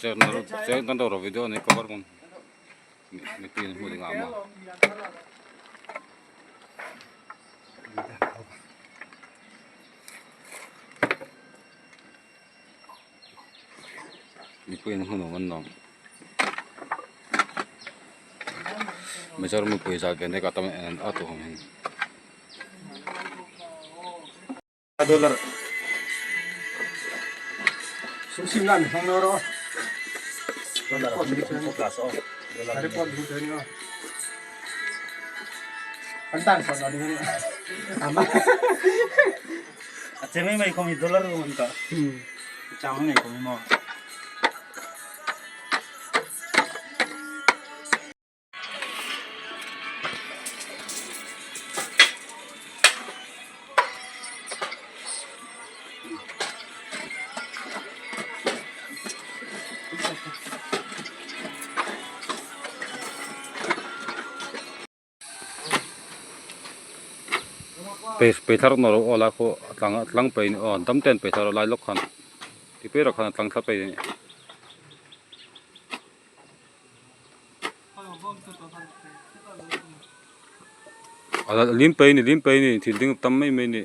Chen kan dawr video ani cover mun mipui an hmu ding ah maw. Mipui an hmu nuam an nuam Mizoram mipui zat ve nek a tam en a tu ang hian. Dollar sim la mi hmang no ro dollar an tan sa na ni ama a che mai mai khomi dollar ru an ka chang mai khomi mo. Pe thar nawr aw lai khaw a tlang a tlang pei ni aw dam ten pe thar lai lawk khan ti pei rawh khan a tlang thla pei ni. A lim pei ni lim pei ni thil ding tam mai mai ni.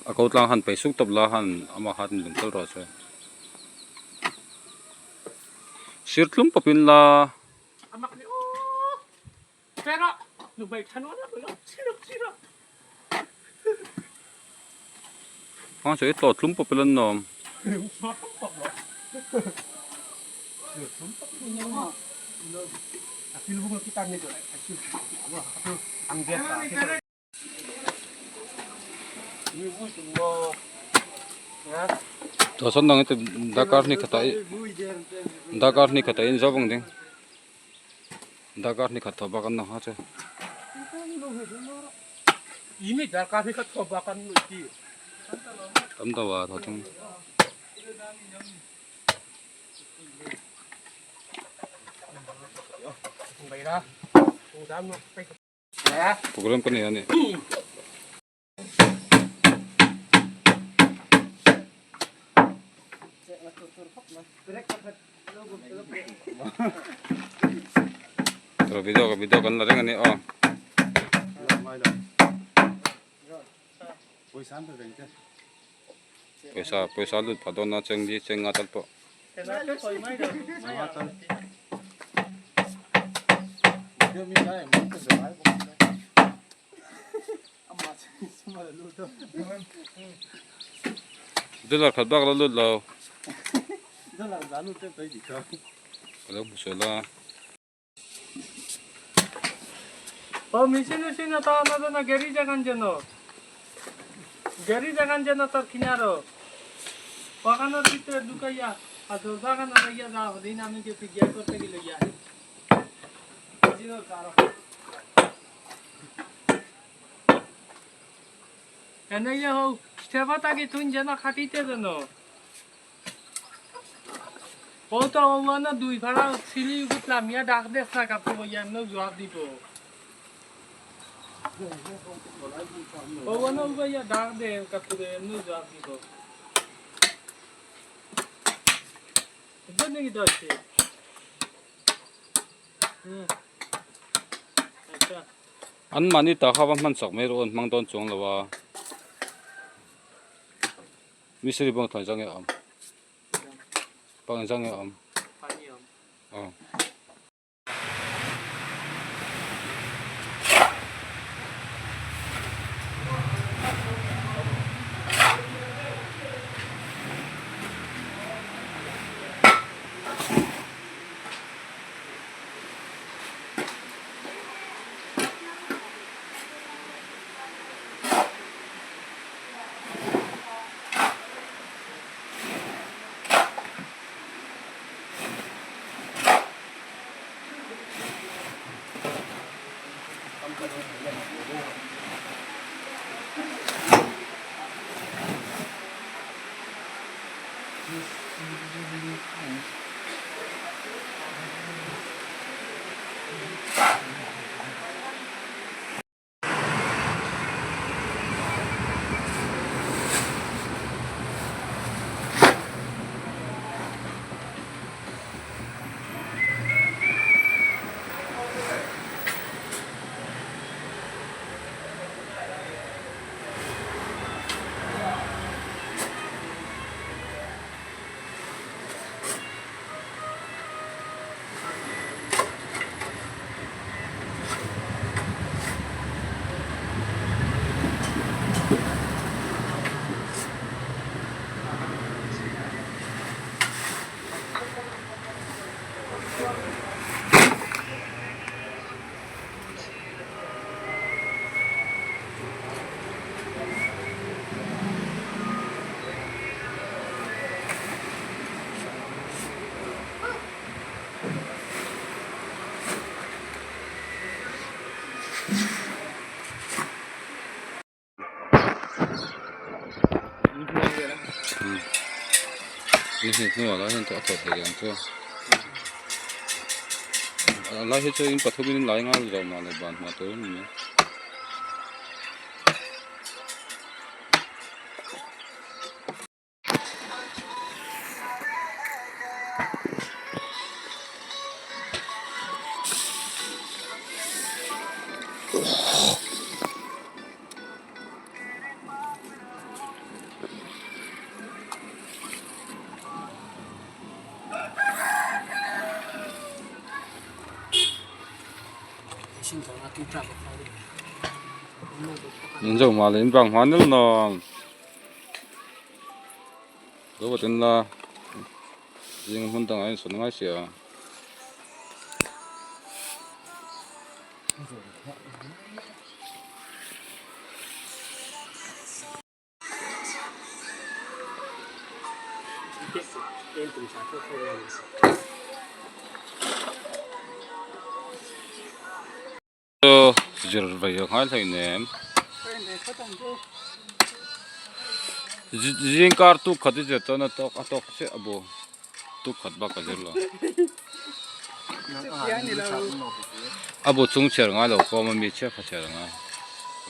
A ko tlang han pei suk tawp la han amah khan lung tel rawh se sir tlum pawp in la. Hang chu i tlawh tlum pawp ila nuam. Tawh sawn dang te darkar hnih khatah i darkar hnih khatah in zo vang ding darkar hnih khat thaw bak an ha chu. Tam deuh a thaw thung. Program ka nei a ni. Video ka video kan la reng a ni aw. Pawisa pawisa lut phah dawn a cheng li cheng nga tal pawh. Dollar khat bak la lut lo. Ka lo hmu sual a. ও machine উশিন তো আমাদের না গেরি জাগান যেন গেরি জাগান যেন তোর কিনারো বাগানের ভিতরে ঢুকাইয়া আর দরজা খানা লাগিয়া যা দিন আমি গেছি গিয়া করতে গেলে গিয়া এনে হোক সেবা থাকি তুই যেন খাটিতে যেন ও তো ও না দুই ভাড়া সিঁড়ি উঠলাম ইয়া ডাক দেখ না কাপড় বইয়া এমনি জবাব দিব। ও না ইয়া ডাক দে কাপড় এমনি জবাব দিব। নাকি তো আছে হুম আচ্ছা। An mahni ta kha va hman chak mai rawh an hmang dawn chuang lo a mistri bawng thawn zang e awm bang zang e awm aw. Ni hnih hnuah lah hian a thaw thei leh ang chu a lai hi chu in pathum in lai ngai zawh mah leh ban hma tur a ni. Nan zo ma le in bang hma nil nawng. Zo va tin la zing hmun dangah in sawn ngai sia. Zir vei a ngai hlei nem zing kar tuk khat i zir chuan a tawk a tawk chiah a bu tuk khat bak a zir lo a bu chung chhiar ngai lo kawm a mi chhiar kha chhiar a ngai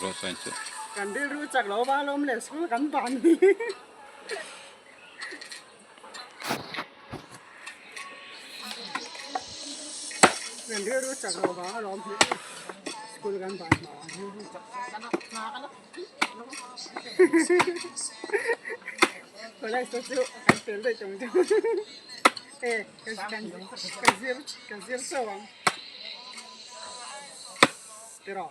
ruah chuan chu. Kan rilru chak lo va lawm leh school kan ban hi. Kan rilru chak lo vang alawm hi school kan ban hma college te chu kan tel daih tawng chu e kan kan zir kan zir chauh ang tiraw.